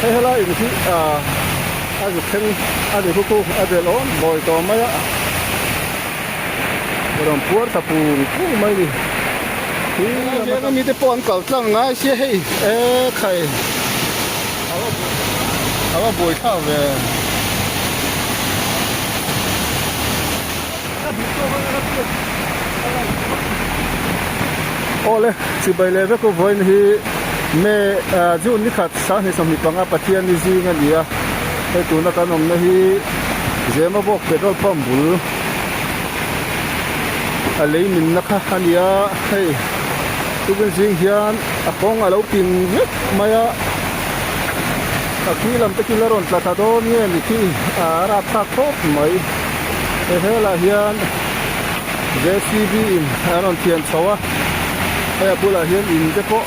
Hei helai in hi ah a zu thleng a ni khu khu a bel awm bawi tawh mai a rawn puar ta pung pung mai ni. Khi lama mi te pawh an kal tlang ngai sia hei e khai a va buai thlak ve. Awle chibai leh vek u vawiin hi me June ni khat 2025 Pathian ni zing a ni a hei tuna kan awmna hi Zemabawk petrol pump bul a lei minna kha a ni a hei tukin zing hian a kawng a lo ping vek mai a a khi lam te khi la rawn tla thla dawn nge ni khi a rapthlak khawp mai. He helah hian JCB in a rawn thian chho a, hei a bulah hian in te pawh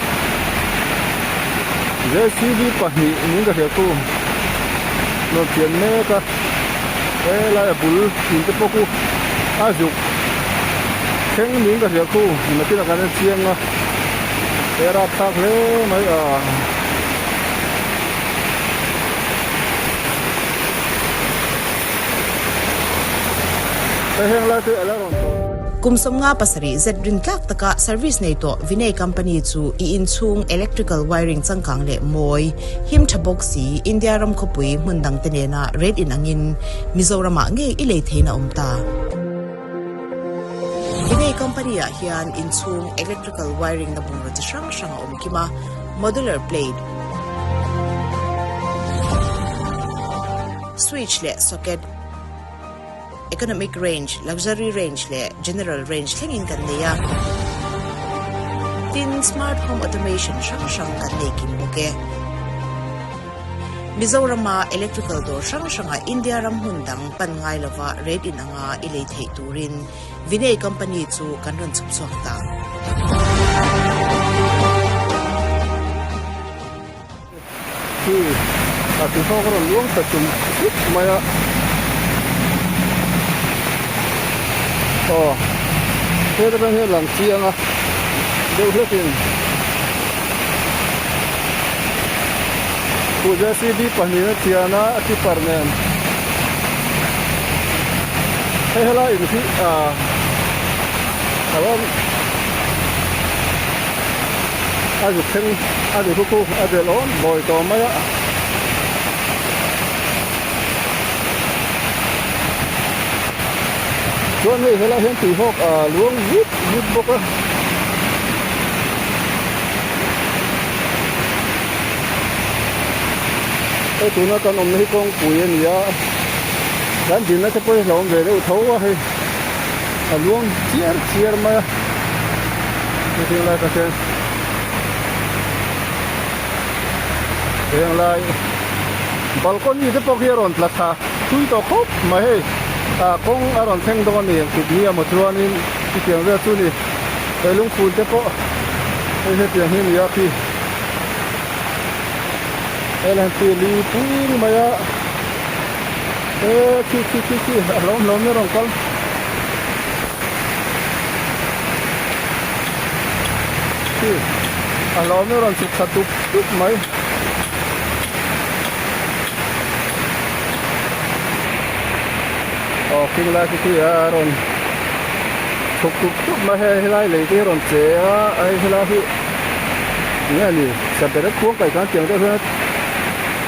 JCB pahnih min ka hriat thu rawn thian mek a, helai a bul in te pawh khu a zuk thleng niin ka hriat thu nakinah kan en chiang a, he rapthlak hle mai a. Kum 57 zet rintlak taka service nei tawh Vinay Company chu i inchhung electrical wiring changkang leh mawi, him tha bawk si India ram khawpui hmun dangte nena rate inangin Mizoramah ngei i lei theihna awm ta. Vinay Company ah hian inchhung electrical wiring na bungraw chi hrang hrang a awm kim a, modular plate, Switch leh socket, economic range, luxury range leh general range thlengin kan nei a. Tin, smart home automation hrang hrang kan nei kim bawk e. Mizorama electrical dawr hrang hrangah India ram hmun dang pan ngai lova rate inanga i lei theih turin Vinay company chu kan rawn chhuk chhuak ta. Khi a ti hlawk a rawn luang ta chum chut mai a aw heta tang hian lang chiang a deuh hlekin khu JCB pahnih a thian a a keeper nen hei helai in hi ah a rawn. A zuk thleng a ni khu a bel awm bawi tawh mai a. Chuan hei helai hian tuihawk a luang vut vut bawk a. Hei tuna kan awmna hi kawngpui a ni a, kan dinna te pawh hi hlauhawm ve deuh tho a hei. A luang chiar chiar mai a hetiang lai ka hian heng lai balcony te pawh khi a rawn tla thla thui tawh khawp mai hei ah kawng a rawn thleng dawn a ni engtik ni emaw chuanin chutiang vel chu ni he lungphun te pawh hei hetiang hi a ni a khi helai hi li pui mai a. E khi khi khi khi a hlawm hlawm in a rawn kal khi a hlawm in a rawn chhuk thla tup tup mai aw khing lai khi khi a rawn chhuk tup tup mai hei helai lei te hi a rawn che a hei helai hi enge a ni saberek khuang kaih khan tiang deuh hian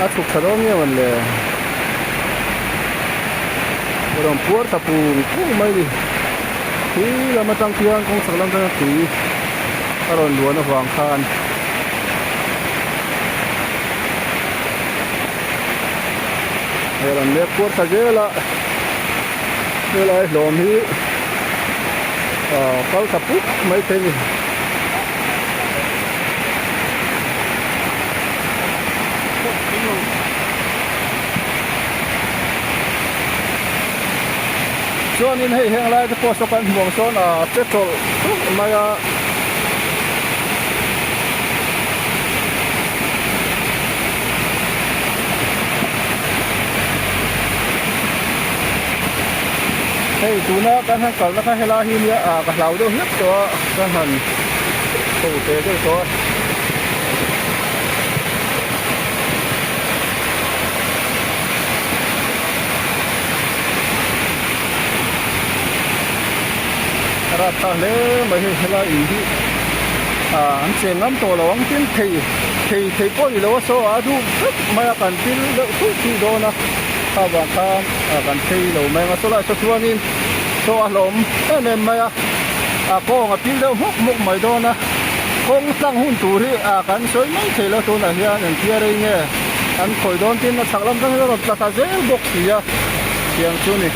a chhuk thla dawn nge mawn le. A rawn puar ta pung pung mai a ni khi lam atang khian kawng chhak lam atang tui a rawn luan avang khan a rawn mek puar ta zel a helai hlawm hi ah kal ta puk mai thei a ni. Chuanin hei heng lai te pawh saw kan hmuh ang sawn a petrol thuk mai a. Hei tuna kan han kalna kha helai hi nia ah ka hlau deuh hlek tawh a ka han chho ve deuh tawh a. Rapthlak hle mai hei helai in hi ah an cheng ngam tawh lo ang tin thei thei thei pawh ni lo a saw a duh vek mai a kan pil deuh thuih thuih dawn a kha vang khan ah kan phei lo mai ang a saw lai saw chuanin saw a hlawm em em mai a a kawng a pil deuh hmawk hmawk mai dawn a kawng tlang hun tur hi ah kan sawi mai thei lo tunah hian engtia rei nge an khawi dawn tin a chhak lam tang hian a rawn tla thla zel bawk si a tiang chu ni.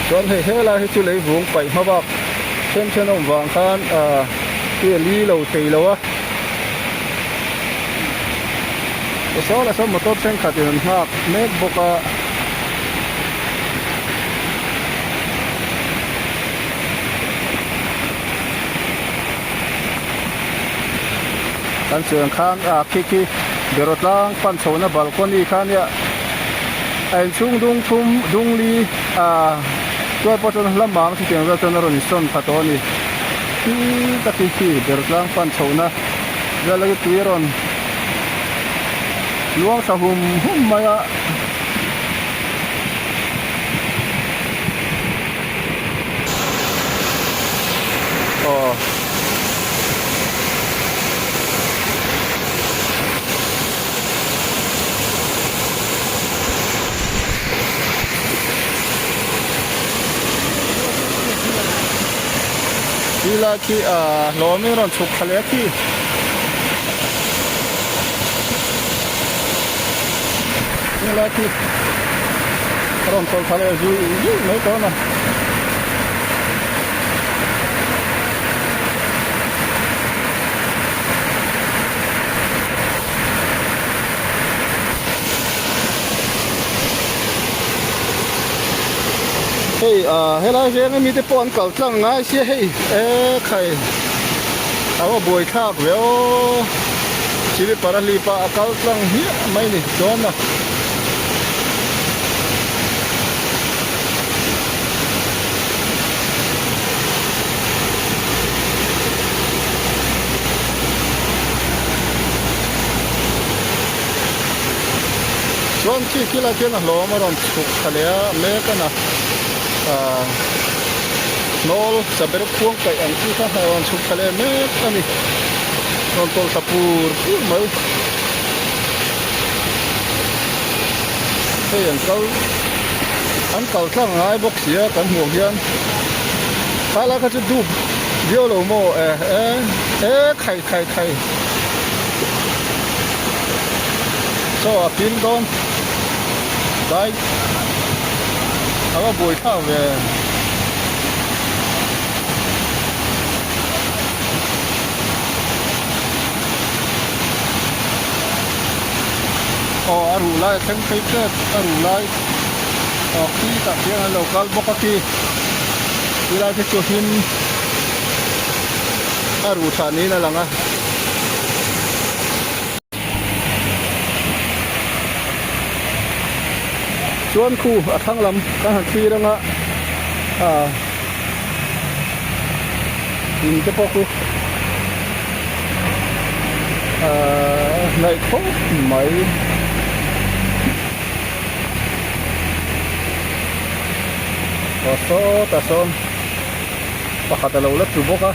Chuan hei helai hi chu leivung paih hma bak then then a awm vang khan ahh hi a li lo thei lo a saw lah sawn motor thenkhat in an nghak mek bawk a. Kan chuan khan ah khi khi beraw tlang pan chhohna balcony kha nia a inchhung dung thum dung li ah chuan pawh chuan hla mang chutiang vel chuan a rawn insawn kha tawh a ni khi tak hi khi beraw tlang pan chhohna vel hi tui a rawn luang tha hum hum mai a. Aw. Ti lai khi ah hlawm in rawn chhuk thla leh a khi. Ti lai khi a rawn tawlh thla leh zui zui mai tawh a. Hei ah helai veng ami te pawh an kal tlang ngai sia hei e khai a va buai thlak ve aw silipar a hlip a a kal tlang hmiah mai ni chuan a. Chuan khi khi lai khian a hlawm a rawn chhuk thla leh a mek a na ahh hnawl saber khuang kaih ang chi kha a rawn chhuk thla leh mek a ni rawn tawlh thla pur pur mai hei an kal an kal tlang ngai bawk si a kan hmuh hian khalai kha chu dup viau lo maw e e e khai khai khai saw a pin dawn dai a va buai thlak ve. Aw a ruh lai a thleng phei tep a ruh lai aw khi tah khian an lo kal bawk a khi ti lai te chu him a ruh tha niin a lang a. Chuan khu a thlang lam kan han thlir anga ah in te pawh khu ahh hnaih khawp mai. Aw sawtah sawn pakhat a lo la tlu bawk a.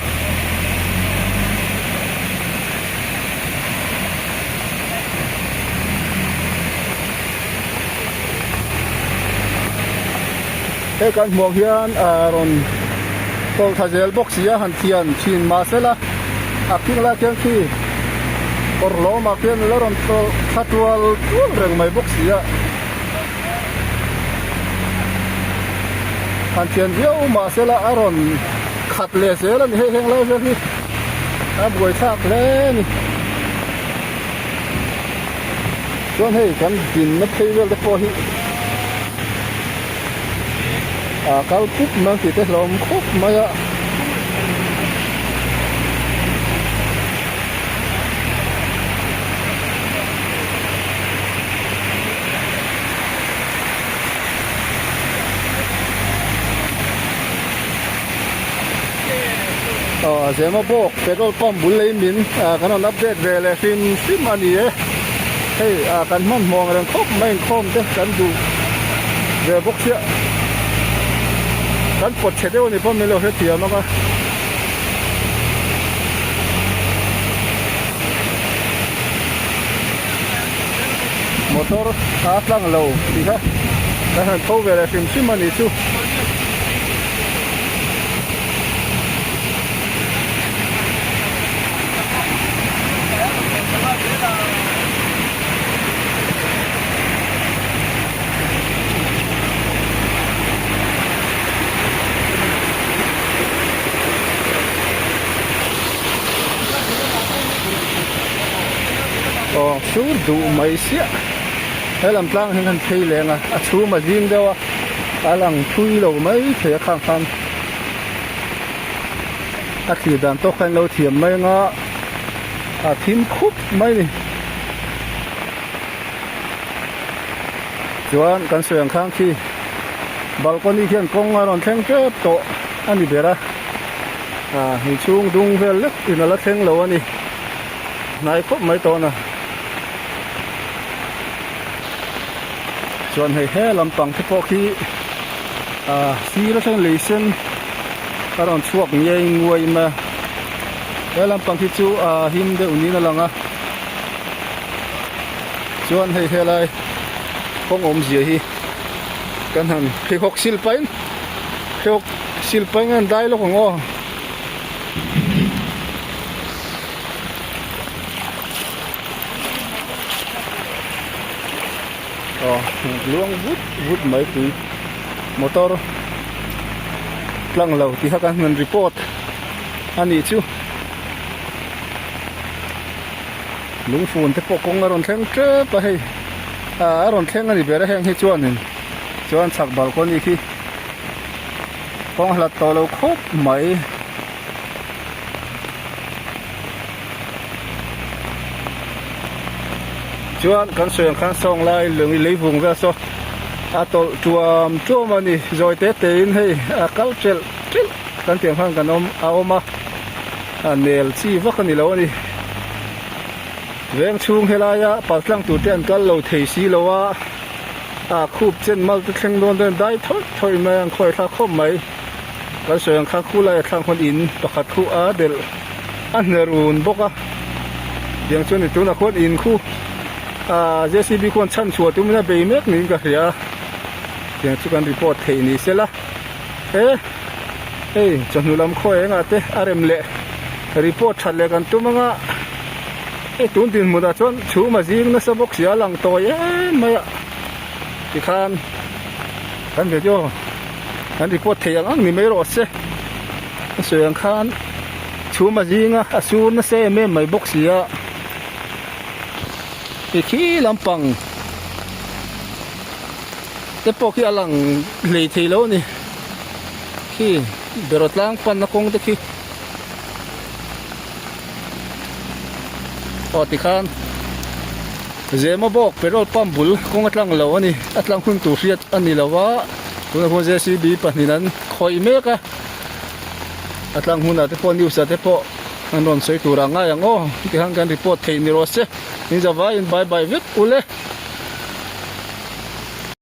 Hei kan hmuh ang hian ah rawn tawlh thla zel bawk si a han thian thin mahsela a khing lai khian khi kawr hlawmah khian la rawn tawlh thla tual tual reng mai bawk si a han thian viau mahsela a rawn khat leh zel a ni hei heng lai vel hi a buaithlak hle a ni chuan hei kan dinna phei vel te pawh hi ah kal pup mai ang tih te hlawm khawp mai a. Aw Zemabawk petrol pump bul lei min ah kan rawn update ve leh hrim hrim a ni e. Hei ah kan hmanhmawh ang reng khawp mai inkhawm te kan duh ve bawk chiah. Kan pawt chhe deuh a ni pawh min lo hrethiam ang a. Motor a tlang lo tih kha kan han tho ve leh hrim hrim a nih chu. Aw sur duh mai siah he lam tlang hian han phei leng a a chhum a zing deuh a a lang thui lo mai thei a khang khan. A thlir dan tawk kha in lo thiam mai anga a thim khup mai ni. Chuan kan sawi ang khang khi balcony khian kawng a rawn thleng tep tawh a ni ber a, ah inchhung dung vel lek in a la thleng lo a ni. Hnai khawp mai tawn a. Chuan hei he lampang te pawh khi ah sir atangin lei sen a rawn chhuak ngei nguai mai a he lampang khi chu ah him deuh niin a lang a chuan hei helai kawng awmzia hi kan han pheikhawk sil pahin pheikhawk sil pahin an dai lawk ang aw. Aw luang vut vut mai tui motor tlang lo tih kha kan han report a nih chu lungfun te pawh kawng a rawn thleng tep a hei ah a rawn thleng a ni ber a heng hi chuanin chuan chhak balcony khi kawng hlat tawh lo khawp mai. Chuan kan sawi ang khan sawng lai lung lei vung vel saw a tawlh tuam tuam a ni zawi te te in hei a kal telh telh kan tih ang khan kan awm a awm a a nel chi vak a ni lo a ni veng chhung helaia paltlang tur te an kal lo thei si lo a a khup chen mal te thleng dawn dawn dai thawih thawih mai a an khawi thlak khawp mai. Kan sawi ang khan khu laiah thlang khawn in pakhat khu a delh a hne run bawk a tiang chuan ni tunah khuan in khu ah JCB khuan chhan chhuah tumin a bei mek niin ka hria a tiang chu kan report theih ni sela he hei chawhnu lam khaw engah te a rem leh report that leh kan tum anga hei tun dinhmunah chuan chhum a zing nasa bawk si a lang tawi em mai a tikhan kan video. Kan report thei ang ang ni mai rawh se. A sawi ang khan chhum a zing a, a sur nasa em em mai bawk si a. Hei khi lampang te pawh khi a lang hlei thei lo a ni. Khi beraw tlang panna kawng te khi. Aw tikhan Zema bawk petrol pump bul kawng a tlang lo a ni a tlang hun tur hriat a ni lo a tunah khuan JCB pahnih an khawih mek a a tlang hunah te pawh news ah te pawh an rawn sawi tur ah ngai ang aw tikhan kan report theih ni rawh se in zavaiin bye bye vek ule.